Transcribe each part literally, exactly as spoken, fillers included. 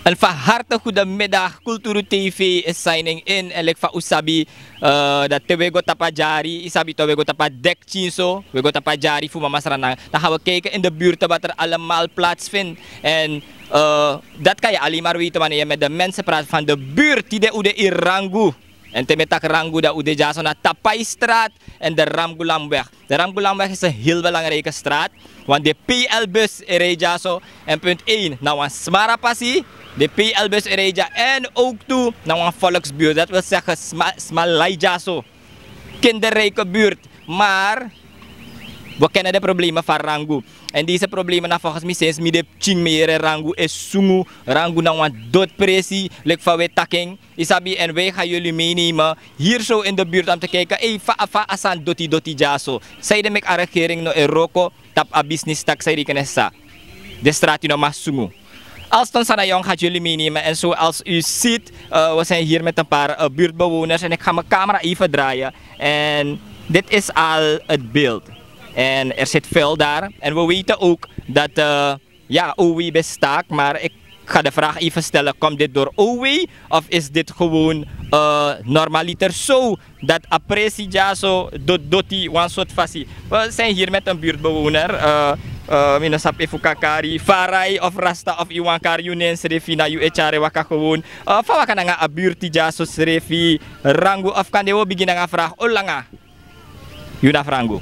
Een van harte goedemiddag, Kulturu T V is signing in. En like fa u sabi, eh, dat te we go tapa jari, i sabi to we go tapa dek chinso, we go tapa jari fu mama Sranang. Dan gaan we kijken in de buurt wat er allemaal plaatsvindt. En eh, dat kan je alleen maar weten wanneer je met de mensen praat van de buurt die de ude in Rangu. En te mi taki Rangu dan u de dyaso na Tapaistraat en de Ramgulamweg. De Ramgulamweg is een heel belangrijke straat, want de P L-bus e rij dyaso. En punt één, na wan smara pasi, de P L-bus e rij dya. En ook toe na wan volksbuurt, dat wil zeggen sma, sma lai dyaso. Kinderrijke buurt. Maar we kennen de problemen van Rangu. En deze problemen na volgens mij sinds mi de pikin mi yere Rangu is sungu, Rangu na wan doodpresi, lik fa we taking. Isabi, en wij gaan jullie meenemen hier zo in de buurt om te kijken, hey, fa, fa a san doti doti dyaso. Zij de mek a regering no e roko, tap a business tak zij rekenesa. De straat no mag sungu. Alston Sanayong gaat jullie meenemen. En zoals u ziet, eh, we zijn hier met een paar eh, buurtbewoners. En ik ga mijn camera even draaien. En dit is al het beeld. En er zit vuil daar. En we weten ook dat, eh, ja, O W bestaat. Maar ik ga de vraag even stellen, komt dit door O W? Of is dit gewoon eh, normaliter zo dat a presi dyaso doti doti wan sort fasi? We zijn hier met een buurtbewoner. Eh, eh, mi no sabi efu kakari Farai of Rasta of Iwan Kari, yu nen srefi na yu e tyari waka gewoon. Eh, fa waka nanga a buurt dyaso srefi Rangu, of kan de wo bigin nanga vraag olanga? Yu na Rangu.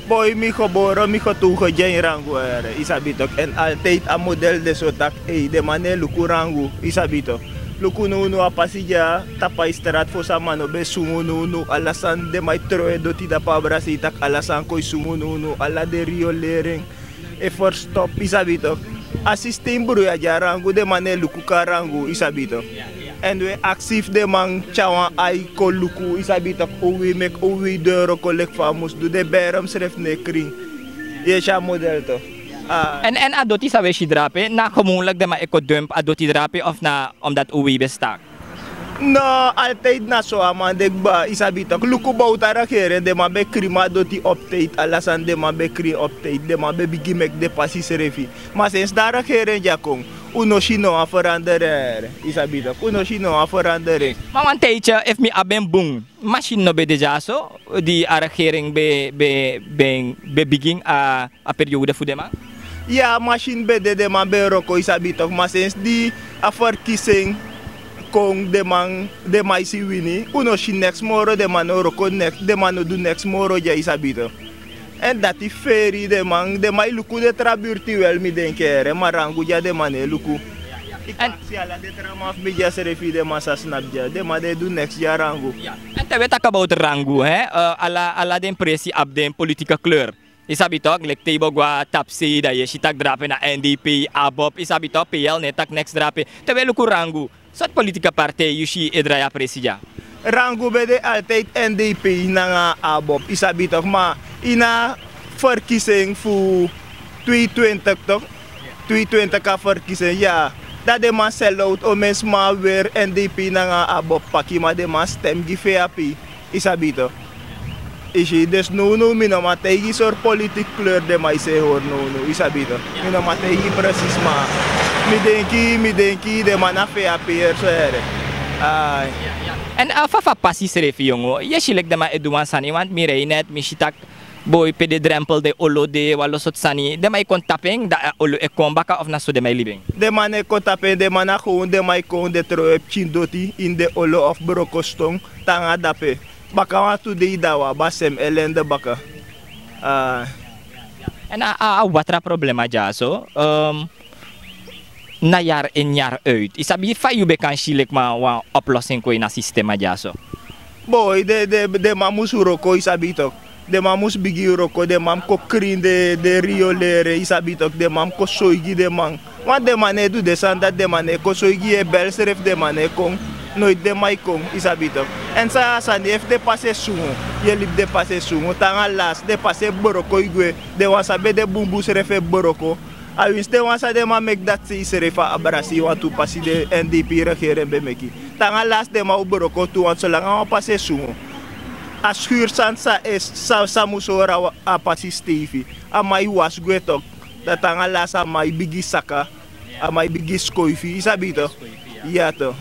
Boy, mi gebore, mi getogen dya in Rangu, ere, i sabi tok. En altijd a model de so tak, ei, den man no e luku Rangu, i sabi tok. Luku nownow a pasi dya, Tapaistraat, fosi a man no ben sungu, nownow ala sani den man e tron e doti dape abrasei tak, ala sani kon e sungu nownow, ala den riolering e verstop, i sabi tok. A systeem bruya dya Rangu, den man no e luku kon na Rangu, i sabi tok. En we aksi fu den man tyari wan ai kon luku, i sabi tok, owi meki owi du en wroko leki fa a mus du, den berem srefi no e krin. Yu e si a model tok. Ah. En, en a doti san we si drape, na gewoonlijk den man e kon dump a doti drape of na omdat owi bestaat? No, altijd na so a man de kba, i sabi tok. Luku bowtu a regering, den man ben krin a doti op tijd, ala sani den man ben krin op tijd, den man ben bigin meki den pasi srefi. Ma sensi a regering dya kon, un no si no wan verandering, i sabi tok, un no si no wan verandering. Ma wan tijdje, efu mi abi en bun, masin no ben de dyaso, di a regering ben, ben, ben, ben bigin a, a periode fu den man? Ya, masin ben de, den man ben wroko, i sabi tok, ma sensi di a verkiezing kon, den man, den man e si wini, un no si neks moro, den man no wroko neks, den man no du neks moro dya, i sabi tok. En dati feri den man, den man e luku den tra birti wel, mi denki, ere, ma Rangu dya den man no e luku. I kan si ala den tra man fu mi dya srefi, den man sa snap dya, den man no e du neks dya Rangu. Ya. En te we taki about Rangu, hè, eh, ala, ala den presi abi den politieke kleur. I sabi tok, leki te i bo go na tapusei, dan yu e si tak drape na N D P, ABOP, i sabi tok, P L no e taki neks drape. Te we luku Rangu, sortu politieke partij yu si e drai a presi dya? Rangu ben de altijd N D P nanga ABOP, i sabi tok, ma ini a verkiezing fu twee twintig tok, twee twintig a verkiezing, ya. Dan den man sell out, omen sma weri N D P nanga ABOP paki, ma den man stem gi V P, i sabi tok. I si, dus nownow mi no man taigi sortu politieke kleur den man e si e hori nownow, i sabi tok. Mi no man taigi presis, ma mi denki, mi denki den man na V P ers, ere. Ai. En, eh, fa, fa a pasi srefi, yongu? Yu e si leki den man e du wan sani, want mi rei net, mi si tak, boi, pe den drempel de, olo de, wan lo sortu sani, den man e kon tapu en, dan a olo e kon baka, of na so den man e libi en? Den man no e kon tapu en, den man na gewoon, den man e kon, den tron e pikin doti ini den olo of broko ston, te nanga dape. Baka wantu dei dan wi abi a sem ellende baka. Ah. En a, a, a watra problema dyaso, ehm, na yari in yari uit, i sabi, fa yu ben kan si leki man wan oplossing kon ini a sistema dyaso? Boi, den, den, den man mus wroko, i sabi tok. Den man mus bigin wroko, den man mus kon krin den, den riolering, i sabi tok, den man mus kon soigi den man. Want den man no e du den sani dati, den man no e kon soigi yu, e bel srefi, den man no e kon. Noiti den man e kon, i sabi tok. En san a sani, efu den pasi e sungu, yu e libi den pasi e sungu, te nanga lasi den pasi e broko e gwe, den wan san ben de bunbun srefi e broko. Awinsi den wan san den man meki dati sei srefi, a abrasi wantu pasi di N D P regering ben meki. Te nanga lasi den man o broko tu, want solanga wan pasi e sungu, a skuru sani san e, san, san mus hori a pasi steifi, a man e wasi gwe tok. Dan te nanga lasi a man e bigin saka. A man e bigin skoifi, yu sabi tok. Ya tok.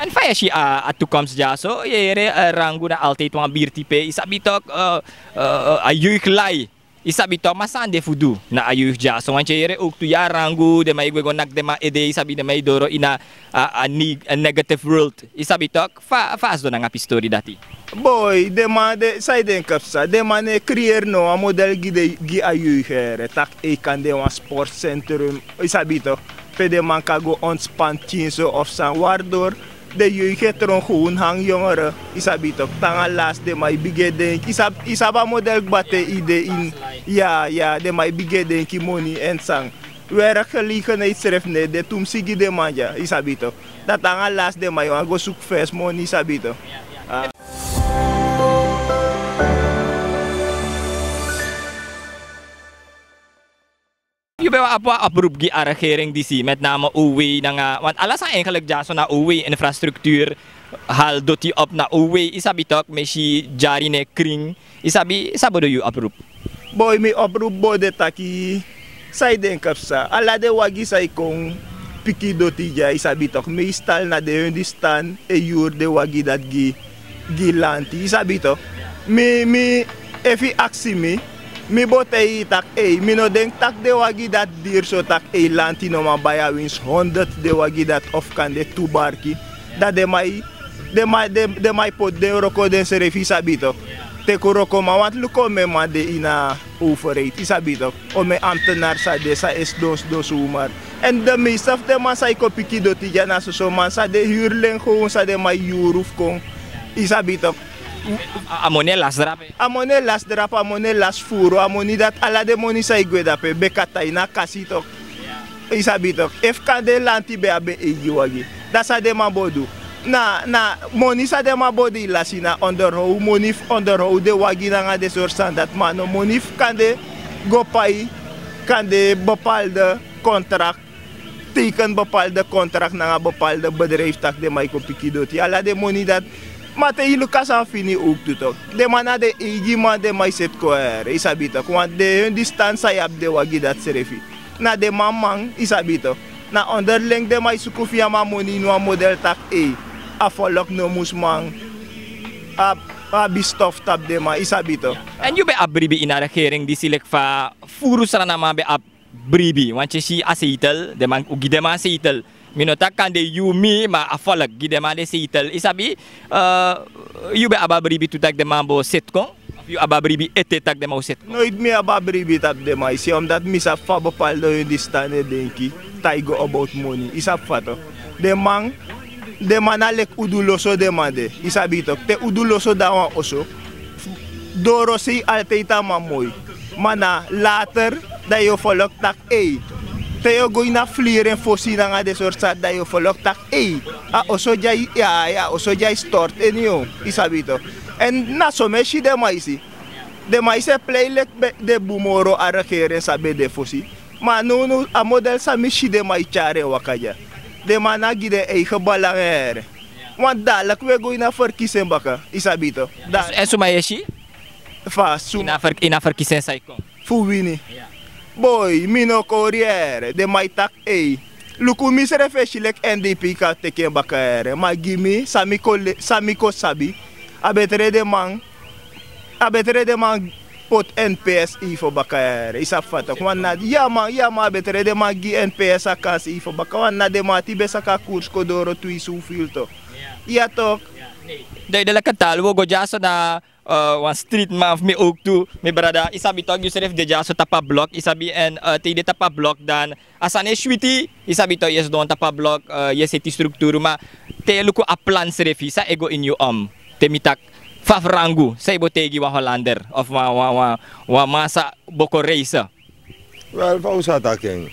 Èn fa yu e si a toekomst dyaso? Yu e yere, eh, Rangu na altijd wan birti pe, yu sabi tok, eh, eh, a yuigi lai. Yu sabi tok, ma san de fu du na a yuigi dyaso? Want yu e yere owktu, ya, Rangu, den man e gwe go naki den man ede, yu sabi, den man e doro ini a, a, a negative world, yu sabi tok. Fa, fa a sidon nanga a pistori dati? Boi, den man de, san yu denki psa? Den man no e creëer no wan model gi den, gi a yuigi here, taki ei kan de wan sportcentrum, yu sabi tok, pe den man kan go ontspan pikinso of san, waardoor den yuigi e tron gewoon hang yongere, yu sabi tok. Te nanga last den man e bigin e denki, yu sabi, yu sabi a model kba te yu de ini, ya, ya, den man e bigin e denki moni èn san. Werkgelegenheid srefi no e de tumsi gi den man dya, yu sabi tok. Dan te nanga last den man e wani go suku fesi moni, yu sabi tok. Ah. Yu ben wani abi wan oproep gi a regering disi, met name OW nanga, want ala sani eigenlijk dyaso na OW, infrastructuur, hal doti op na OW, yu sabi tok, mi e si dyari no e krin, yu sabi, san bo de yu oproep? Boi, mi oproep bo de taki, san yu denki psa? Ala den wagi san e kon piki doti dya, yu sabi tok, meestal na den Hindustan e yuru den wagi dati gi, gi lanti, yu sabi tok. Mi, mi, efu yu aksi mi, mi bo taigi yu taki ei, mi no denki taki den wagi dati diri so taki ei lanti no man bai, awinsi honderd den wagi dati of kande tu barki. Dan den man e, den man, den, den man e poti den wroko densrefi, yu sabi tok. Teki wroko, ma want luku omeni man de ini a overheid, yu sabi tok. Omeni ambtenaar sa de, san e sidon sidon zomaar. Èn den meeste fu den man san e kon piki doti dya na soso man san den huurling gewoon, san den man e yuru fu kon, yu sabi tok. A, a moni e lasi drape. A moni e lasi drape, a moni e lasi furu, a moni dati, ala den moni san e gwe dape, bika tai na kasi tok. Yu sabi tok, efu kande lanti ben abi en eigi wagi, dan san den man bo du? Na, na moni san den man bo de e lasi na onderhoud, moni fu onderhoud den wagi nanga den sortu sani dati, ma no moni fu kande go pai kande bepaalde contract, teken bepaalde contract nanga bepaalde bedrijf taki den man e kon piki doti. Ala den moni dati. Ma te yu luku a sani fini owktu tok, den man na den eigi man den man e seti kon here, yu sabi tok. Want den Hindustan san e abi den wagi dati srefi, na den man man, yu sabi tok. Na onderling den man e suku fu yam a moni ini wan model taki ei, a folok no mus man abi, abi stof tapu den man, yu sabi tok. Èn yu ben abi bribi ini a regering disi leki fa furu Sranan man ben abi bribi, want yu e si a seitel, den man, un gi den man seitel. Mi no taki kande yu, mi, ma a folk gi den man den seitel. Yu sabi, eh, yu ben abi a bribi tu taki den man bo seti kon? Of yu abi a bribi ete taki den man o seti kon? Noiti mi abi a bribi tapu den man, yu si, omdat mi sabi fa bepaalde Hindustan e denki, te a go about moni, yu sabi fa tok. Den man, den man na leki udu loso den man de, yu sabi tok. Te udu loso dan wan oso, dorosei altijd a man moi. Ma na later, dan yu o folok taki ei. Te yu o go ini a fliren fosi nanga den sortu sani, dan yu o folok taki ei, a oso dya e, ya, ya, a oso dya e stort ini yu, yu sabi tok. Èn na so mi e si den man e si. Den man e si e plei leki den bun moro a regering san ben de fosi. Ma nownow a model san mi si den man e tyari en waka dya, den man na gi den eigen belang here. Want dadelijk wi e go ini a verkiezing baka, yu sabi tok. Èn suma yu e si? Fa suma? Ini a ver-, ini a verkiezing san e kon. Fu wini. Boi, mi no kori here, den man e taki ei. Luku, mi srefi e si leki NDP kan teki en baka here. Ma gi mi, san mi kon le-, san mi kon sabi, a betre den man, a betre den man poti NPS even baka here, yu sabi fa tok. Want na, ya man, ya man, a betre den man gi NPS a kansi even baka, want na den man ati ben saka a koers kon doro tu isi un fil tok. Ya tok. Duidelijke taal, wi o go dyaso na, eh, wan streetman fu mi owktu, mi brada, yu sabi tok, yu srefi de dyaso tapu a blok, yu sabi, èn, eh, te yu de tapu a blok dan a sani e switi, yu sabi tok, yu e sidon tapu a blok, eh, yu e seti strukturu, ma te yu luku a plan srefi san e go ini yu om, te mi taki fa fu Rangu, san yu bo taigi wan Hollander of wan, wan, wan, wan man sa bo kon reisi? Wel, fa un sa taki en,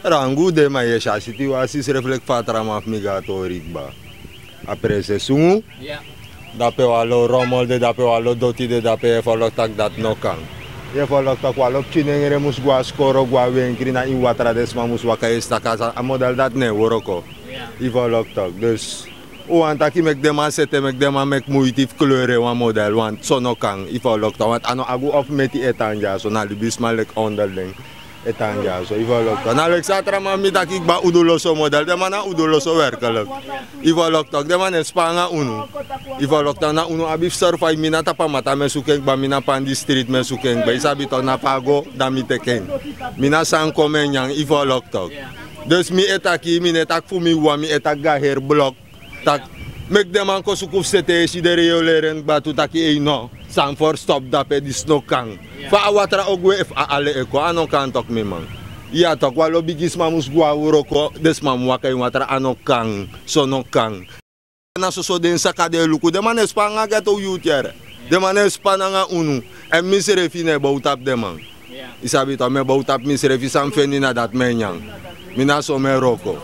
Rangu de, ma yu e si a sitiwasi srefi leki fa a tra man fu mi go a tori kba. A presi e sungu. Dape wan lo romol de, dape wan lo doti de, dape yu e folok taki dati no kan. Yu e folok taki wan lo pikinengre mus go a skoro, go a wenkri, na ini watra den sma mus waka, yu e si taki a model dati no e wroko. Yu e folok taki. Dus un wani taki meki den man sete, meki den man meki muiti fu kleur en wan model, want so no kan, yu e folok taki, want a no agu of meti e tan dyaso, na libisma leki onderling. E tan dyaso, ifoloktok. Na leki san a tra man mi taki kba, un du loso model. Den man na un du loso werkelijk. Ifoloktok, den man e span nanga unu. Ifoloktok, na unu abi fu survive. Mi na tapu a mata mi e suku en kba, mi na pandi street mi e suku en kba. I sabi tok, na fu a go dan mi teki en. Mi na san kon mi e nyan, ifoloktok. Dus mi e taki, mi no e taki fu mi wawan, mi e taki go na heri blok. Tak, meki den man kon suku fu seti en, e si den rioleri en kba tu, taki ei no, san fu stop dape, disi no kan. Fa a watra o gwe efu a ale e kon, a no kan tok, mi man. Ya tok, wan lo bigisma mus go na wroko, den sma mu waka ini watra, a no kan, so no kan. Na soso den saka den e luku, den man e span nanga ghetto youth yere. Den man e span nanga unu. Èn misrefi no e bow tapu den man. I sabi tok, mi e bow tapu misrefi, san mi feni na dati mi e nyan. Mi na so mi e wroko.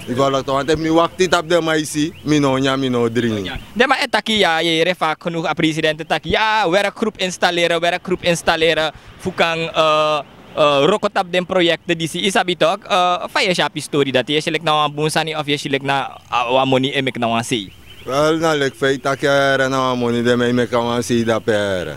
Ifoloktok, want efu mi wakti tapu den man isi, mi no o nyan, mi no o dringi. Den man e taki ya, yu e yere fa genoeg a president e taki ya, werkgroep installeren, werkgroep installeren, fu kan, eh, eh, wroko tapu den proyekten disi. I sabi tok, eh, fa yu e si a pistori dati, yu e si leki na wan bun sani of yu e si leki na, ah, wan moni e meki na wan sei? Wel, na leki fa yu taki, a yere na wan moni den man e meki a wan sei dape, a yere.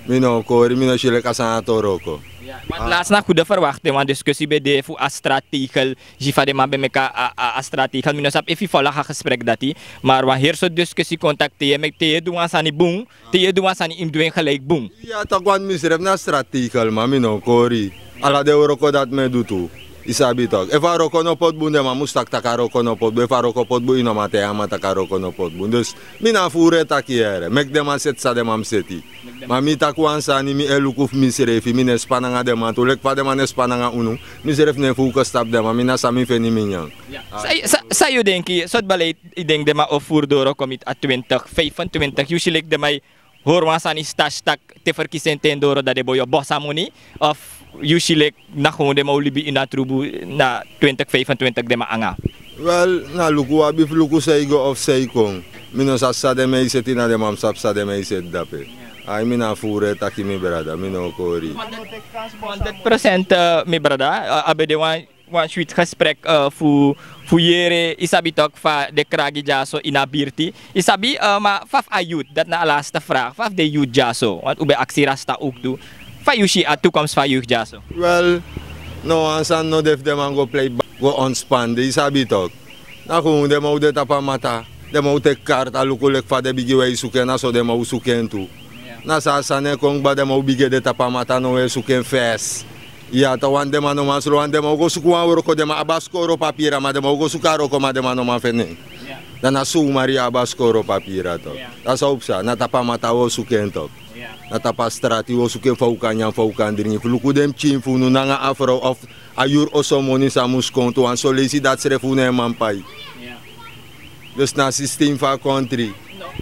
Mi no o kori, mi no si leki a sani dati o wroko. Want last na goede verwachting, want discussie ben de fu a straattegel, yu si fa den man ben meki a, a, a straattegel, mi no sabi efu yu folg a gesprek dati, maar wan heri sortu discussie kon taki te yu e meki, te yu e du wan sani bun, te yu e du wan sani yu mus du en gelijk bun. Ya tok, want misrefi na straattegel, ma mi no o kori. Ala den wroko dati mi e du tu. I sabi tok, efu a wroko no poti bun, den man mus taki tak' a wroko no poti bun. Efu a wroko poti bun, yu no man taigi a man tak' a wroko no poti bun. Dus mi na a furu e taki, yere, meki den man seti san den man mus seti. Ma mi taki wan sani, mi e luku fu misrefi, mi no e span nanga den man tu, leki fa den man no e span nanga unu. Misrefi no e focus tapu den man, mi na san mi feni mi nyan. San, san, san yu denki, sortu beleid yu denki den man o furu doro kon miti a twintig vijfentwintig? Yu si leki den man e hori wan sani stasi taki te verkiezingstijd doro dan den bo o bosi a moni, of yu si leki na gewoon den man o libi ini a trubu, na twintig vijfentwintig den man anga? Wel, na luku wi abi fu luku san e go of san e kon. Mi no sabi san den man e seti, na den man mus sabi san den man e seti dape. Ai, mi na a furu e taki, mi brada, mi no o kori. Honderd procent, eh, mi brada, eh, a ben de wan wan switi gesprek, eh, fu, fu yere, yu sabi tok, fa den kragi dyaso ini a birti. Yu sabi, eh, ma fa fu a youth, dati na a laatste vraag. Fa fu den youth dyaso, want un ben aksi Rasta ook tu. Fa yu si a toekomst fu a youth dyaso? Wel, no wan sani no de fu den man go plei ba-, go ontspan de, yu sabi tok. Na gewoon den man o de tapu a mata. Den man o teki karta, luku leki fa den bigi wan e suku en, na so den man o suku en tu. Na so a sani e kon kba, den man o bigin e de tapu a mata now e suku en fesi. Ya tok, want den man no man slow, want den man o go suku wan wroko, den man abi a skoro papira, ma den man o go suku a wroko, ma den man no man feni en. Dan na sowmari yu abi a skoro papira tok. Dati san un psa, na tapu a mata un o suku en tok. Na tapu a strati un o suku en fa un kan nyan, fa un kan dringi. Fu luku den pikin fu unu nanga a frow of a yuru oso moni san mus kon tu, want son leisi dati srefi un no e man pai. Dus na a systeem fu a kontri.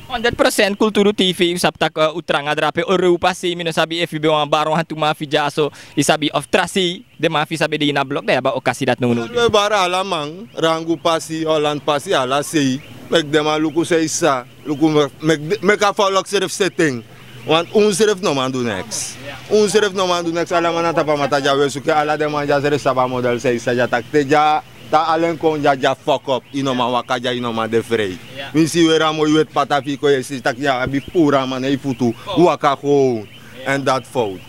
Honderd procent Kulturu TV, yu sabi tak', eh, un tranga drape Europa sei, mi no sabi efu yu ben wani bari wantu man fu yu dyaso, yu sabi of tra sei, den man fu yu sabi de ini a blok, dan yu abi a okasi dati nownow. We bari ala man, Rangu pasi, Holland pasi, ala sei. Meki den man luku san yu sa, luku me-, meki, meki a folok srefi seti en. Want un srefi no man du neks. Un srefi no man du neks, ala man na tapu a mata dya we suku en, ala den man dya srefi sabi a model san yu sa dya, tak' te dya Te alen kon dya, dya fokop, yu no man waka dya, yu no man de frei. Mi si weri a moi weti pata fu yu kon, yu e si tak' yu abi puru a man na yu futu, waka gewoon. En dati fout.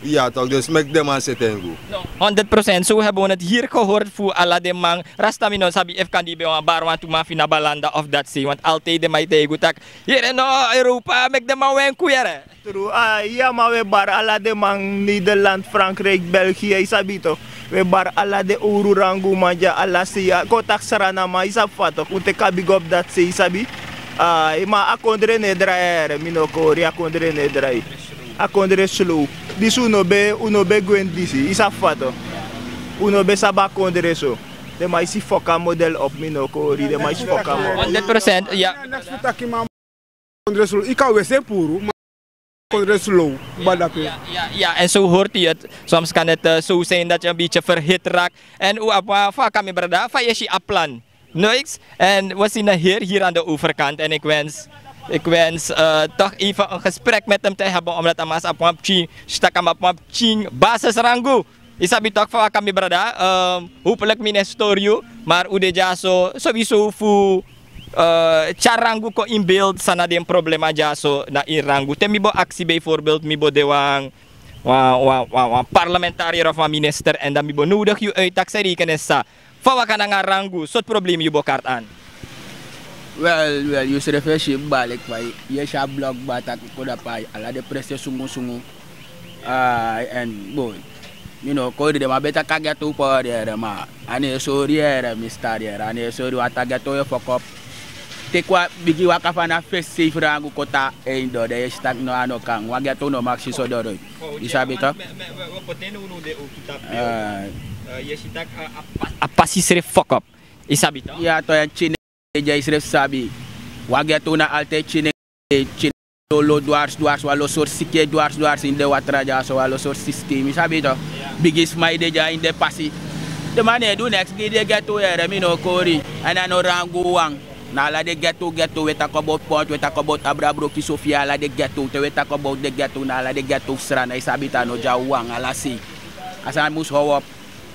Ya tok, dus meki den man seti en go. Honderd procent, so we hebben het hier gehoord fu ala den man. Rasta, mi no sabi efu kande yu ben wani bari wantu man fu Nabalanda of dati sei, want altijd den man e taigi yu tak' yere no, Europa, meki den man wenku yere. Tru, a, ya, ma we bari ala den man, Nederland, Frankrijk, België, yu sabi tok. We bari ala den owru Rangu man dya, ala sei, a, kon taki Sranan man, yu sabi fa tok, un teki a bigi op dati sei, yu sabi. A, ma a kondre no e drai, mi no kori, a kondre no e drai. A kondre slow. Disi un no ben, un no ben gwenti disi, yu sabi fa tok. Un no ben sabi a kondre so. Den man e si foka model op, mi no kori, den man e si foka model. Honderd procent, ya. Kondre slow, yu kan wesi en puru, ma kondre slow, bada pe. Ja, ja, ja, en zo hoort u het. Soms kan het, eh, zo zijn dat je een beetje verhit raakt. En u abi wan faka, mi brada, fa yu e si a plan. Niks. En we zien een heer hier aan de overkant. En ik wens, ik wens, eh, toch even een gesprek met hem te hebben, omdat a man abi wan pikin, stak a man abi wan pikin, basis Rangu. Yu sabi tok, fa waka, mi brada, ehm, hopelijk mi no e stori yu, maar un de dya so, sowieso fu, eh, tyari Rangu kon in beeld, san na den problema dya so na ini Rangu. Te mi bo aksi bijvoorbeeld, mi bo de wan, wan wan wan wan parlementarier of wan minister, èn dan mi bo nodigi yu uitakse reikene sa fa waka nanga rangu soti problemi yu bo karti an. Wel wel yu srefi e si balik fa yu e si a blok bata kuku dapu ala den presi e sungu sungu. Ai èn boi, mi no kori den man ben taki a getu pori ere ma a no e sori ere mi stari ere a no e sori wantu a getu e fokop. Teki wan bigi waka fa na fesi seifrangu kota eindo den yu e si taki no a no kan wan getu no maksi so doro. Yu sabi to? A pasi srefi fokop. Yu sabi to? Ya to ya tine. Dya yu srefi sabi wan getu na altide tine. Tine lo lo dwars dwars wan lo sortu siki e dwars dwars ini den watra dya so wan lo sortu sistemi sabi to? Bigi sma e de dya ini den pasi. Den man no e du neks gi den getu yere mi no kori. Èn a no rangu wan. Na ala den getu getu we taki about pont we taki about abra broki sofia ala den getu te we taki about den getu na ala den getu fu srana yu sabi to a no dya wan ala sei. A sani mus how op.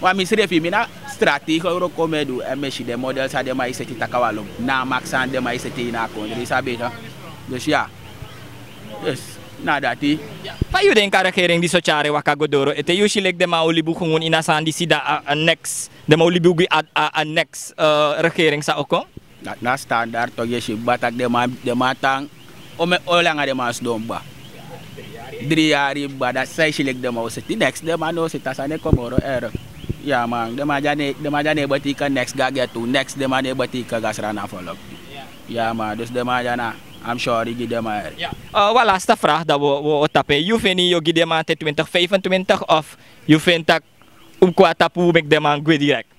Wan mi srefi mi na strategi wroko mi e du èn mi e si den model san den man e seti taki a wan lo na a maki san den man e seti ini a kondre yu sabi to? Dus ya. Na dati. Fa yu denki a regering disi o tyari waka go doro ete yu si leki den man o libi gewon ini a sani disi dan a neks den man o libi go gi a neks regering san o kon? Na standard toki yu e si kba taki den man tan. O langa den man sidon kba. Dri yari kba dati san yu si leki den man o seti neks den man no o seti a sani e kon moro erg. Ya man den man dya no e betiken neks go a getu neks den man no e betiken go a srana folok. Ya man dus den man dya na. Am syori gi den man eri. Wan lasta frag dan wi o tapu en yu feni yu o gi den man te twintig vijfentwintig of yu feni tak' un kon na tapu un meki den man gwe direkt?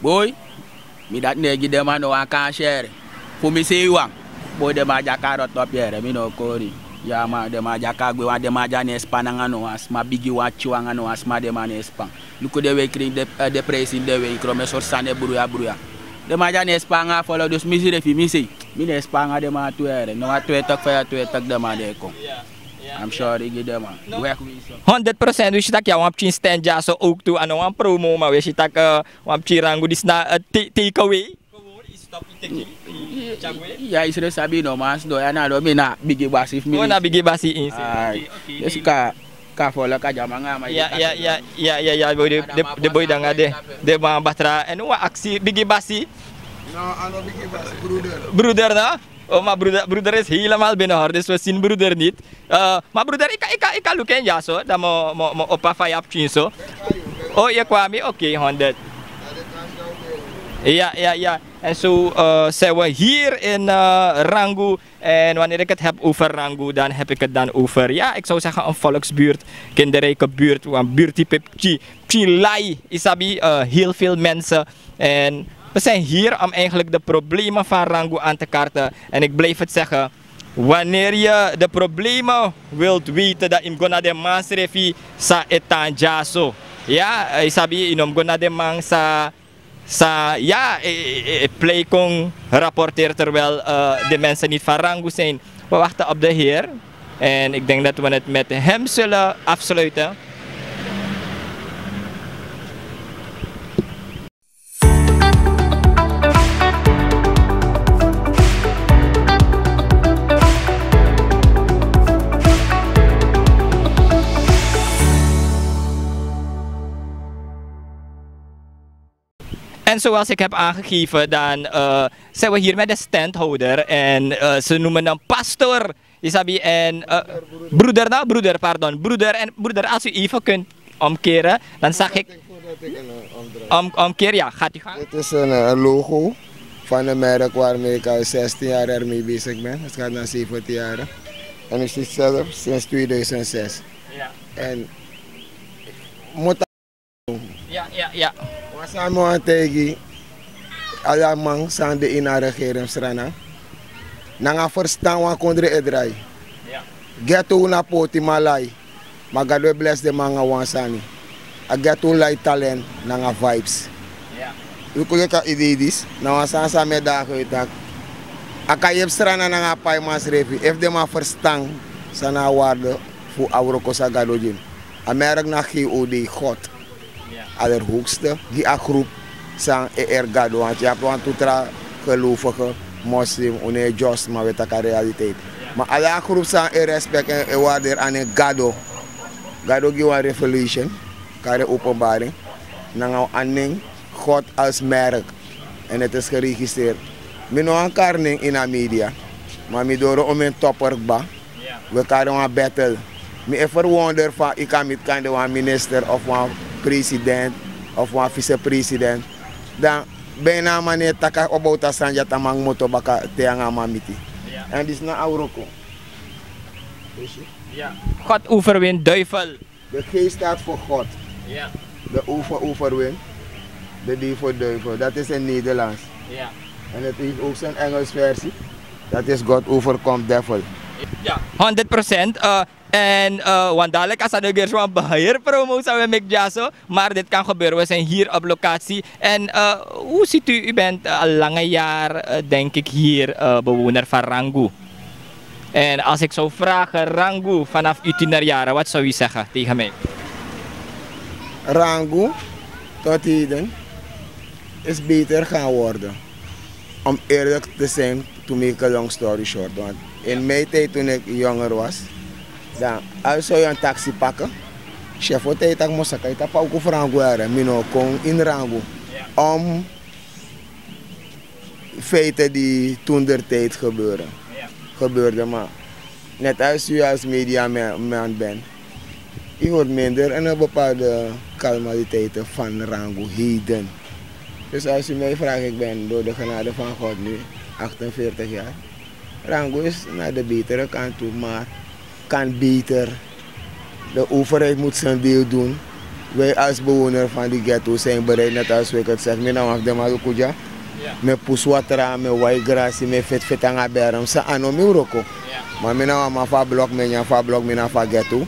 Boi, mi dati no e gi den man no wan kansi eri. Fu mi sei wan boi den man dya kon na rotopu eri mi no o kori. Ya man den man dya kon na gwe wan den man dya no e span nanga no wan sma bigi wan pikin wan nanga no wan sma den man no e span. Luku den wenkri ini den presi ini den wenkri o mi e sori sani e bruya bruya. Den man dya no e span nanga a folo dus mi srefi mi sei mi no e span nanga den man tu ere no wan twe tak' faya twe tak' den man den e kon. Am syori gi den man. Wek wi so. Honderd prosent wi si tak' ya wan pikin sten dya so owk tu a no wan promo ma wi e si tak' wan pikin rangu disi na. Teike wei. Ya yu srefi sabi no man sidon ya na lo mi na bigi basi fu mi. Na bigi basi insi. Kan folo kan dya man nanga man. Ya ya ya ya ya ya boi de boi danga de. De man batra èn wan aksi bigi basi. No a no bigi basi bruder. Bruder no? O ma bruder is helemaal bini hor dus wi sini bruder niti. Ma bruder ika ika ika luken dya so dan mi o opa fa yu abi pikin so. O yu e kwami ok. Honderd. Ya ya ya. En so, zijn we hier in Rangu. En wanneer ik het heb over Rangu dan heb ik het dan over ya ik zou zeggen een volksbuurt, kinderrijke buurt want buurt type pchi pchi lai isabi. Heel veel mensen. En we zijn hier om eigenlijk de problemen van Rangu aan te kaarten en ik blijf het zeggen. Wanneer je de problemen wilt weten dan yu mus go na den man srefi san e tan dyaso. Ya yu sabi yu no mus go na den man san ya e plei kon rapporteri terwijl de mensen niet van Rangu zijn. We wachten op de heer. En ik denk dat we het met hem zullen afsluiten. En zoals ik heb aangegeven dan zijn we hier met de standhouder en ze noemen hem pastor. Isabi en broeder na broeder pardon broeder en broeder als u even kunt omkeren dan zag ik. Omkeren ja gaat u gaan. Dit is een logo van een merk waarmee ik al zestien jaar ermee bezig ben het gaat na zeventien jaren. En u ziet zelf sinds tweeduizendzes. En moet. Wan sani mi wani taigi ala man san de ini a regering fu srana nanga ferstan wan kondre e drai. Getu na poti malai. Ma gado e blesi den man nanga wan sani. A getu lai talent nanga vibes. Yu kon leki a idei disi na wan sani san mi e dagi yu taki a kan yepi srana nanga a paiman srefi efu den man ferstan san na a warde fu a wroko san gado gi mi. A merk na g o d god. Allerhoogste gi a groep san e eri gado want yu abi wantu tra gelovige moslim un no e dyosma we taki a realiteit. Ma ala a groep san e respek en e warderi a nen gado. Gado gi wan revelation, kari openbaring, nanga wan nen God als merk. En het is geregistreerd. Mi no wan kari nen in a media, maar mi doro om en topper kba. We kari wan battle. Mi e verwonder van ik kan niet kan de wan minister of wan president of wan vicepresident. Dan bijna a man e taki a obowtu a sani dya te a man kmoto baka te anga a man miti. En disi na a wroko. God overwint duivel. De geest staat voor God. De over overwint de duivel duivel. Dat is in Nederlands. En het heeft ook zijn Engels versie. Dat is God overkomt devil. Honderd procent. En want dadelijk als dat gerso wan beheer promo zou we met jaso. Maar dit kan gebeuren, we zijn hier op locatie. En hoe ziet u, u bent al lange jaar denk ik hier bewoner van Rangu. En als ik zou vragen, Rangu, vanaf uw tienerjaren, wat zou u zeggen tegen mij? Rangu, tot heden, is beter gaan worden. Om eerlijk te zijn, to make a long story short. Want in mijn tijd toen ik jonger was, dan als zou je een taxi pakken, chef o tei tak mosaka ita pa uku fu Rangu ere, mi no kon in Rangu. Om feiten die toen der tijd gebeuren, gebeurde maar net als u als mediaman bent, u hoort minder en een bepaalde kalmaliteiten van Rangu heden. Dus als u mij vraagt, ik ben door de genade van God nu achtenveertig jaar. Rangu is naar de betere kant toe, maar kan beter. De overheid moet zijn deel doen. Wij als bewoner van die ghetto zijn bereid, net als Wicked zegt, mi na wan fu den man luku dya. Mi e pusu watra, mi e wai grasi, mi e feti feti nanga berm, san a no mi wroko. Ma mi na wan man fu a blok, mi e nyan fu a blok, mi na fu a ghetto.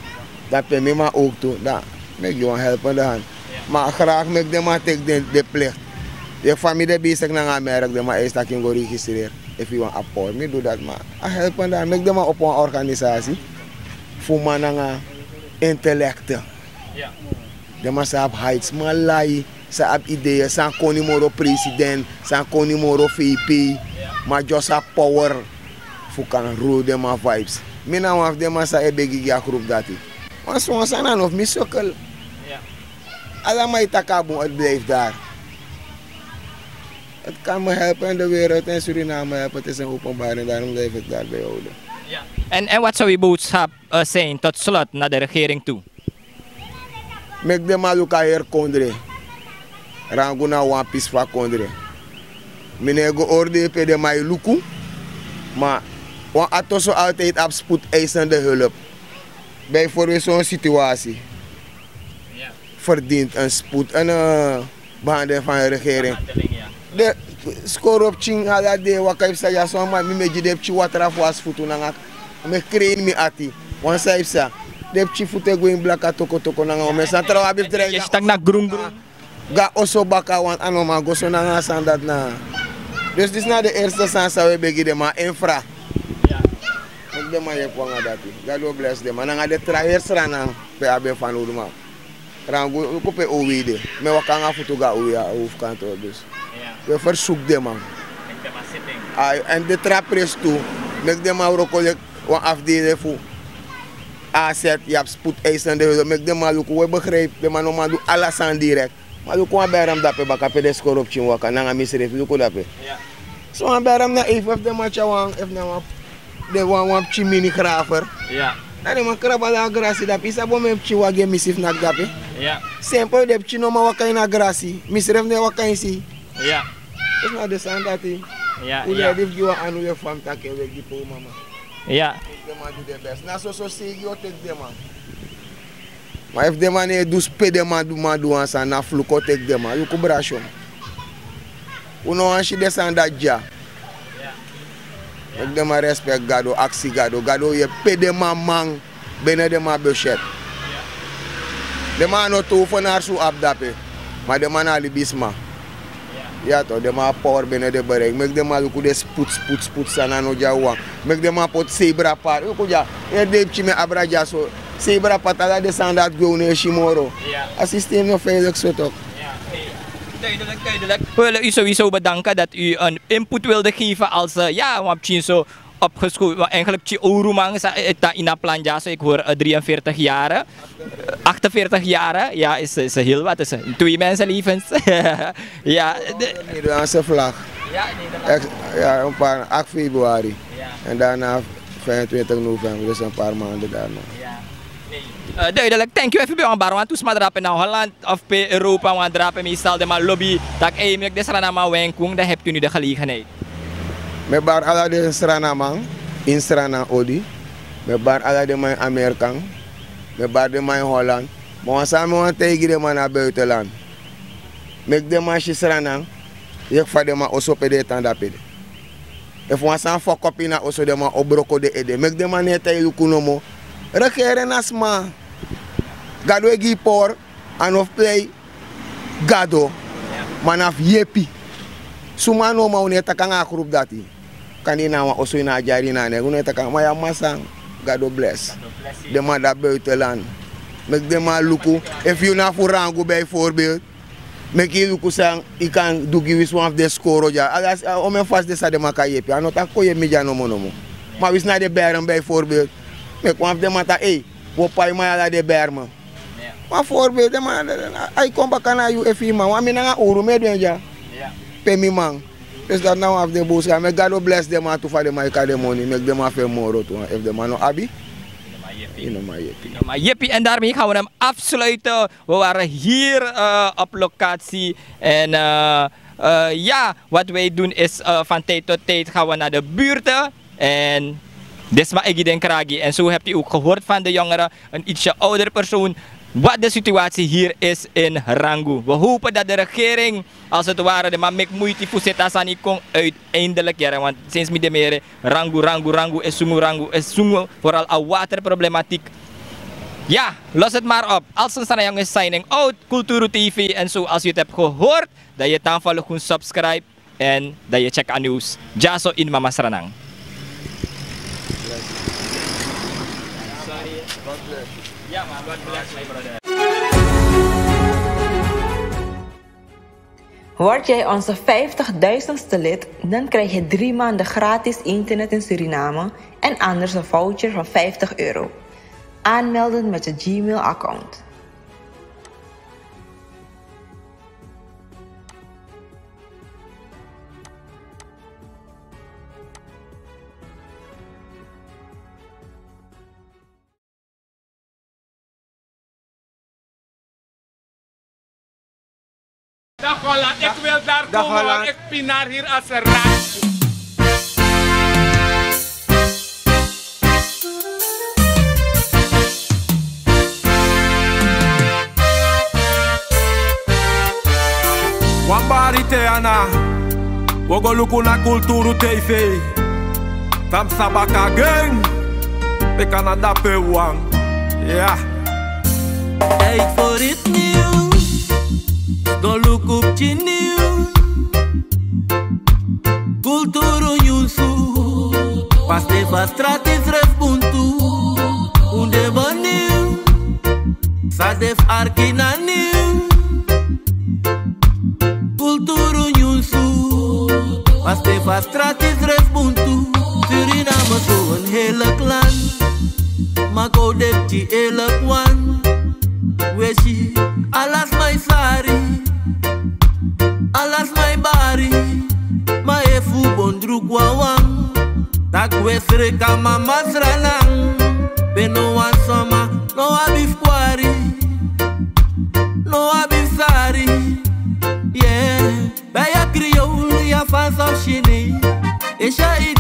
Dan pe mi man ook tu, dan mi e gi wan helpende hand. Ma graag meki den man teki den plicht. Efu fa mi de besik nanga a merk, den man eisi taki mi go registreer. Efu yu wani apport, mi du dati, ma a helpende hand, meki den man opo wan organisasi fu man nanga intellect. Den man sa abi heights, man lai, sa abi ideeën, san koni moro president, san koni moro vp. Ma just a power fu kan rule den man vibes. Mi na wan fu den man san e begi gi a groep dati. Wan swan sani a no fu mi sukkel. Ala man e taki a bun, het blijft daar. Het kan me helpen in de wereld en Suriname helpen, het is een openbaring, daarom blijf ik daarbij houden. En wat zou uw boodschap zijn tot slot naar de regering toe? Meki den man luku a heri kondre. Rangu na wan pisi fu a kondre. Mi no e go oordeel pe den man e luku. Ma wan atoso altijd abi spoedeisende hulp. Bijvoorbeeld so'n situatie verdient een spoed en een behandeling van de regering. Den skoro pikin ala dei e waka e psa dya, son man mi e gi den pikin watra fu wasi futu nanga, mi e krei ini mi ati. Wan san e psa, den pikin futu e go ini blaka tokotoko nanga omen sani, trawan abi fu drai. Yu e si tak' na grungrun. Go na oso baka, want a no man go so nanga a sani dati na. Dus disi na den eerste sani san wi e begi den man, infra. Meki den man yepi wi nanga dati. Gado blesi den man nanga den tra heri sranan pe a ben fanowdu man. Rangu luku pe owi de. Mi e waka nanga futu go na owi a hoof kantoro, dus wi e fersuku den man. Ai, èn den tra presi tu, meki den man wroko leki wan afdeling fu A Z, yu abi spoedeisende hulp, meki den man luku, wi e begrijpi, den man no man du ala sani direkt. Ma luku wan berm dape baka pe den skoro pikin waka nanga misrefi, luku dape. So wan berm na efu efu den man tyari wan, efu na wan, den wan, wan pikin mini graver. Dan den man krabali a grasi dape, yu sabi omen pikin wagi e misi fu naki dape. Sempel, den pikin no man waka ini a grasi, misrefi no e waka ini sei. Dus na den sani dati. Un de redi fu gi wan anu lefu fa mi taki en, wi e gi pe un mama. Meki den man du den best. Na soso seigi o teki den man. Ma efu den man no e du, pe den man du, man du wan sani, na fluku o teki den man. Luku brasyon. Un no wani si den sani dati dya. Meki den man respect Gado, aksi Gado. Gado o yepi pe den man man, bene den man busyet. Den man no tu fu narsu abi dape. Ma den man na libisma. Ya to, den man abi power bene den bereik. Meki den man luku den spoed, spoed, spoed sani a no dya wan. Meki den man poti zebra pad. Luku dya, yere den pikin mi e abra dya so. Zebra pad, ala den sani dati gwe, un no e si moro. A systeem no veilig so toch. Duidelijk, duidelijk. We willen u sowieso bedanken dat u een input wilde geven als, eh, ja, wan pikin so Opgeschoten, maar eigenlijk tien euroman sa, eh, ta ina plan dyaso, ik hoor, eh, drieënveertig jaren. Achtenveertig jaren, ja, is, is heel wat, is, eh, twee mensenlevens. Ja, de Nederlandse vlag. Ja, Nederlandse vlag. Ja, een paar, acht februari. Ja. En daarna vijfentwintig november, dus een paar maanden daarna. Ja. Nee. Eh, duidelijk, thank you. Even bij een bar, want toen sma drapen naar Holland of bij Europa, want drapen meestal de man lobby. Dat eigenlijk de Sranama wenkung, dan hebt u nu de gelegenheid. Mi e bari ala den Srananman ini Sranan odi. Mi e bari ala den man ini Amerika. Mi e bari den man ini Holland. Ma wan sani mi wani taigi den man na buitenland. Meki den man si Sranan. Yeki fa den man oso pe den e tan dape de. Efu wan sani fokop ini a oso den man o broko den ede. Meki den man no e tan e luku nomo. Regeren na sma. Gado e gi yu power. A no fu plei. Gado, ma na fu yepi. Suma no man, un no e taki nanga a grupu dati. Kande na wan oso ini a dyari na a nek, un no e taki nanga, ma ya masan. Gado bless. Den man dati buitenland. Meki den man luku. Efu yu na fu Rangu bijvoorbeeld, meki yu luku san yu kan du gi winsi wan fu den skoro dya. Ala, a, omeni fasi den san den man kan yepi. A no taki kon yepi mi dya nomo nomo. Ma winsi na den Berm bijvoorbeeld, meki wan fu den man taki, ei, wi o pai man ala den Berm. Wan voorbeeld, den man, a e kon baka na yu efu yu man. Wan mi nanga uru mi e du en dya. Pe mi man. Dus dati na wan fu den boodschap. Meki Gado bless den man tu fa den man e kari den moni. Meki den man fu en moro tu. Efu den man no abi, yu no man yepi. No, maar yepi, en daarmee gaan we hem afsluiten. We waren hier, eh, op locatie. En, eh, eh, ja, wat wij doen is, eh, van tijd tot tijd gaan we naar de buurten. En den sma e gi den kragi. En zo hebt u ook gehoord van de jongeren, een ietsje ouder persoon, wat de situatie hier is in Rangu. We hopen dat de regering, als het ware, de man meki muiti fu seti a sani kon uiteindelijk, ja, want sinds mi de mere Rangu, Rangu, Rangu is sungu, Rangu is sungu, vooral a waterproblematiek. Ja, los het maar op. Als een Sanayan is signing out, Kulturu T V. En zoals u het hebt gehoord, dan yu tan follow, subscribe. En dan yu check a nieuws. Dyaso ini Mama Sranan. Word jij onze vijftigduizendste lid, dan krijg je drie maanden gratis internet in Suriname en anders een voucher van vijftig euro. Aanmelden met je Gmail-account. Dag Holland, ik wil daar komen, want ik pinar hier als een rat. Wan bari te ana, wi o go luku na Kulturu T V. Tamsa baka gen, bika na dape wan. Ya. Tijd voor iets nieuws. Go luku pikin nieuws. Kulturu nyunsu. Paste fu a strati srefi buntu. Un de bun nieuws. San de fu arki na nieuws. Kulturu nyunsu. Paste fu a strati srefi buntu. Suriname so een heerlijk land. Ma go de pikin eerlijk wan. We si ala sma e sari, ala sma e bari. Ma efu un bon druku wawan, dan un e sreki a Mama Sranan. Pe no wan sma no abi fu kwari, no abi fu sari. Yeah. Ben je Creool, ja, van South Chili. Is je